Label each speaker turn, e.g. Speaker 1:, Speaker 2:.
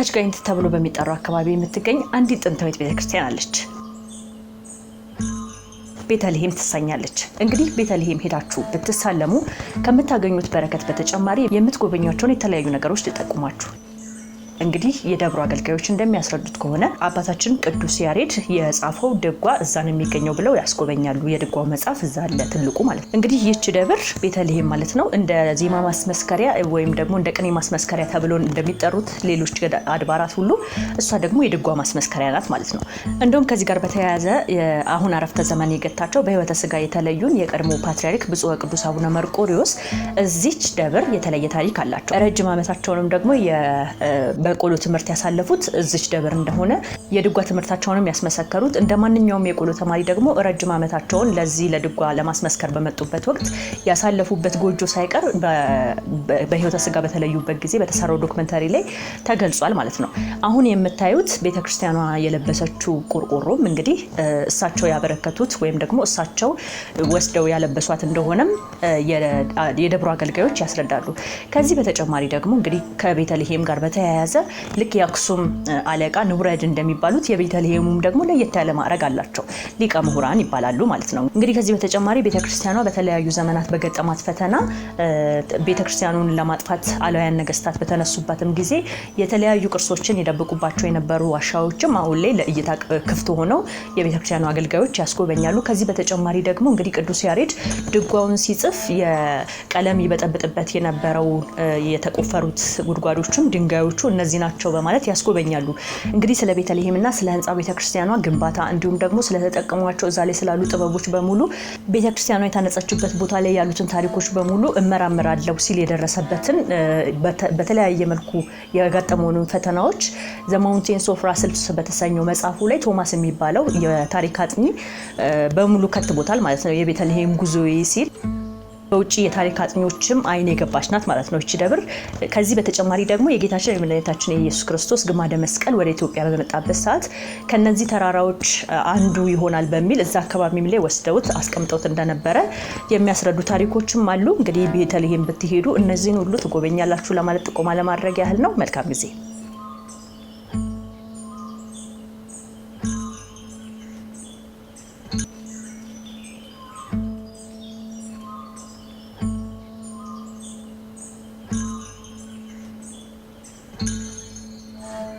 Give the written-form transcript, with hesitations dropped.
Speaker 1: ታች ጋይንት ተብሎ በሚጠራው አካባቢ የምትገኝ አንዲት ጥንታዊት ቤተክርስቲያን አለች። ቤተልሔም ትሰኛለች። እንግዲህ ቤተልሔም ሄዳችሁ ብትሳለሙ ከምታገኙት በረከት በተጨማሪ የምትጎበኟቸውን የተለያዩ ነገሮች ልጠቁማችሁ። እንግዲህ የደብሩ አገልጋዮች እንደሚያስረዱት ከሆነ አባታችን ቅዱስ ያሬድ የጻፈው ድጓ እዛ ነው የሚገኘው ብለው ያስጎበኛሉ። የድጓው መጽሐፍ እዛ አለ፣ ትልቁ ማለት ነው። እንግዲህ ይህች ደብር ቤተልሔም ማለት ነው እንደ ዜማ ማስመስከሪያ ወይም ደግሞ እንደ ቅኔ ማስመስከሪያ ተብሎ እንደሚጠሩት ሌሎች አድባራት ሁሉ እሷ ደግሞ የድጓ ማስመስከሪያ ናት ማለት ነው። እንደውም ከዚህ ጋር በተያያዘ አሁን አረፍተ ዘመን የገታቸው በሕይወተ ስጋ የተለዩን የቀድሞ ፓትርያርክ ብፁዕ ወቅዱስ አቡነ መርቆሪዎስ እዚች ደብር የተለየ ታሪክ አላቸው። ረጅም ዓመታቸውንም ደግሞ በቆሎ ትምህርት ያሳለፉት እዚች ደብር እንደሆነ የድጓ ትምህርታቸውንም ያስመሰከሩት፣ እንደ ማንኛውም የቆሎ ተማሪ ደግሞ ረጅም ዓመታቸውን ለዚህ ለድጓ ለማስመስከር በመጡበት ወቅት ያሳለፉበት ጎጆ ሳይቀር በሕይወተ ስጋ በተለዩበት ጊዜ በተሰራው ዶክመንተሪ ላይ ተገልጿል ማለት ነው። አሁን የምታዩት ቤተክርስቲያኗ የለበሰችው ቆርቆሮም እንግዲህ እሳቸው ያበረከቱት ወይም ደግሞ እሳቸው ወስደው ያለበሷት እንደሆነም የደብሩ አገልጋዮች ያስረዳሉ። ከዚህ በተጨማሪ ደግሞ እንግዲህ ከቤተልሔም ጋር በተያያዘ ልክ የአክሱም አለቃ ንቡረድ እንደሚባሉት የቤተልሔሙም ደግሞ ለየት ያለ ማዕረግ አላቸው። ሊቀ ምሁራን ይባላሉ ማለት ነው። እንግዲህ ከዚህ በተጨማሪ ቤተክርስቲያኗ በተለያዩ ዘመናት በገጠማት ፈተና ቤተክርስቲያኑን ለማጥፋት አላውያን ነገስታት በተነሱባትም ጊዜ የተለያዩ ቅርሶችን የደብቁባቸው የነበሩ ዋሻዎችም አሁን ላይ ለእይታ ክፍት ሆነው የቤተክርስቲያኑ አገልጋዮች ያስጎበኛሉ። ከዚህ በተጨማሪ ደግሞ እንግዲህ ቅዱስ ያሬድ ድጓውን ሲጽፍ የቀለም ይበጠብጥበት የነበረው የተቆፈሩት ጉድጓዶችም ድንጋዮቹ እነዚህ ናቸው በማለት ያስጎበኛሉ። እንግዲህ ስለ ቤተልሔምና ስለ ህንፃ ቤተክርስቲያኗ ግንባታ እንዲሁም ደግሞ ስለተጠቀሟቸው እዛ ላይ ስላሉ ጥበቦች በሙሉ፣ ቤተክርስቲያኗ የታነጸችበት ቦታ ላይ ያሉትን ታሪኮች በሙሉ እመራምራለሁ ሲል የደረሰበትን በተለያየ መልኩ የገጠመውን ፈተናዎች The Mountains of Rustles በተሰኘው መጽሐፉ ላይ ቶማስ የሚባለው የታሪክ አጥኚ በሙሉ ከትቦታል ማለት ነው። የቤተልሔም ጉዞዬ ሲል በውጭ የታሪክ አጥኚዎችም አይን የገባች ናት ማለት ነው ይቺ ደብር። ከዚህ በተጨማሪ ደግሞ የጌታችን የመድኃኒታችን የኢየሱስ ክርስቶስ ግማደ መስቀል ወደ ኢትዮጵያ በመጣበት ሰዓት ከነዚህ ተራራዎች አንዱ ይሆናል በሚል እዛ አካባቢም ላይ ወስደውት አስቀምጠውት እንደነበረ የሚያስረዱ ታሪኮችም አሉ። እንግዲህ ቤተልሔም ብትሄዱ እነዚህን ሁሉ ትጎበኛላችሁ ለማለት ጥቆማ ለማድረግ ያህል ነው። መልካም ጊዜ።